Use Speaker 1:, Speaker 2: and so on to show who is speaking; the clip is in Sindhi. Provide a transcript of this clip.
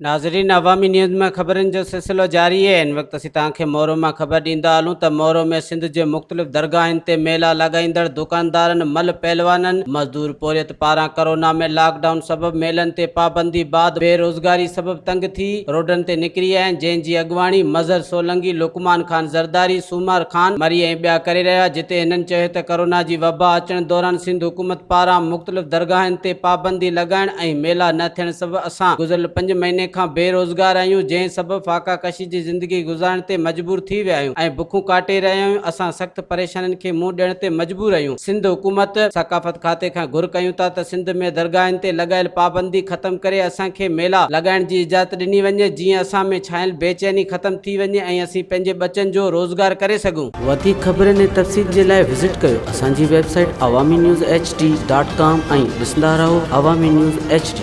Speaker 1: ناظرين عوامي نيوز ۾ خبرن جو سلسلو جاري اهي هن وقت اسين توهان کي مورو مان خبر ڏيندا هلون ته مورو ۾ سنڌ جي مختلف درگاهن تي ميلا لڳائيندڙ دڪاندارن مل پهلوانن مزدور پورهيت پاران ڪرونا ۾ لاڪ ڊائون سبب ميلن تي پابندي بعد بيروزگاري سبب تنگ ٿي روڊن تي نڪري آيا آهن جنهن جي اڳواڻي مظهر سولنگي، لقمان خان زرداري، سومار خان مري ۽ ٻيا ڪري رهيا جتي هنن چيو ته ڪرونا جي وبا اچڻ دوران سنڌ حڪومت پاران مختلف درگاهن تي پابندي لڳائڻ ۽ ميلا نه ٿيڻ سبب اسان گذريل پنج مهيني کان بي روزگار آهيون جنهن سبب فاقا ڪشي جي زندگي گذارڻ تي مجبور ٿي ويا آهيون ۽ بکون ڪاٽي رهيا آهيون اسان سخت پريشانين کي منهن ڏيڻ تي مجبور آهيون سنڌ حڪومت ثقافت کاتي کان گهر ڪيون ٿا ته سنڌ ۾ درگاهن تي لڳايل پابندي ختم ڪري اسان کي ميلا لڳائڻ جي اجازت ڏني وڃي جيئن اسان ۾ ڇانيل بيچيني ختم ٿي وڃي ۽ اسين پنهنجي ٻچن جو روزگار ڪري سگهون. وڌيڪ خبرن ۽ تفصيل جي لاء وزٽ ڪيو اسان جي website Awami news H D dot com ۽ ڏسندا رهو عوامي نيوز ايڇ ڊي.